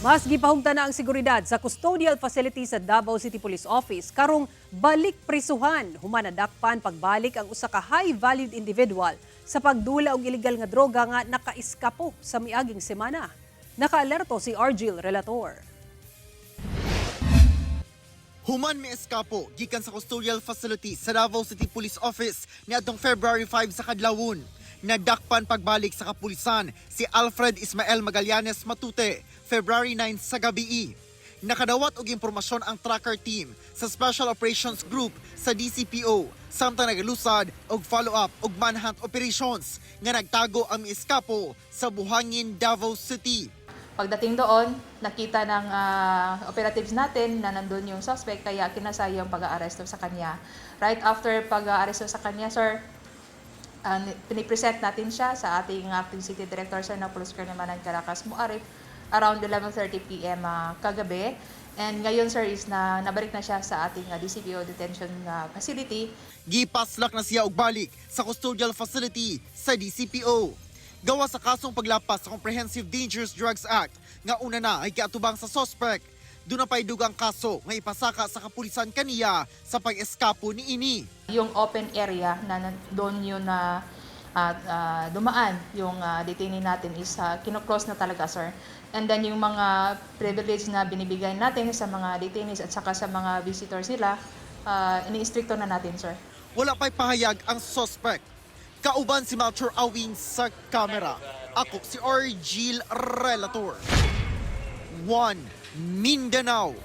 Mas gipahugtan na ang seguridad sa custodial facility sa Davao City Police Office karong balik prisuhan human nadakpan pagbalik ang usa ka high-valued individual sa pagdula og illegal nga droga nga nakaiskapo sa miaging semana. Nakaalerto si Argil Relator. Human mi-eskapo gikan sa custodial facility sa Davao City Police Office niadtong February 5 sa kadlawon. Nadakpan pagbalik sa kapulisan si Alfred Ismael Magallanes Matute, February 9 sa gabii. Nakadawat og impormasyon ang tracker team sa Special Operations Group sa DCPO samtang nagalusad og follow-up og manhunt operations nga nagtago ang mi-eskapo sa Buhangin, Davao City. Pagdating doon, nakita ng operatives natin na nandun yung suspect, kaya kinasaya yung pag-aaresto sa kanya. Right after pag-aaresto sa kanya, sir, pinipresent natin siya sa ating acting city director, sir, na Police Colonel Manan Caracas Muarif, around 11:30 p.m. Kagabi. And ngayon, sir, is na nabalik na siya sa ating DCPO detention facility. Gipaslak na siya og balik sa custodial facility sa DCPO. Gawa sa kasong paglapas sa Comprehensive Dangerous Drugs Act nga una na ay giatubang sa suspect. Duna pa'y dugang kaso nga ipasaka sa kapulisan kaniya sa pag-eskapo niini. Yung open area na doon yun na dumaan yung detainee natin is kino-close na talaga, sir. And then yung mga privilege na binibigay natin sa mga detainees at saka sa mga visitors nila, ini-stricto na natin, sir. Wala pa'y pahayag ang suspect. Kauban si Melchor Awin sa kamera. Ako si Argil Relator. 1 Mindanao.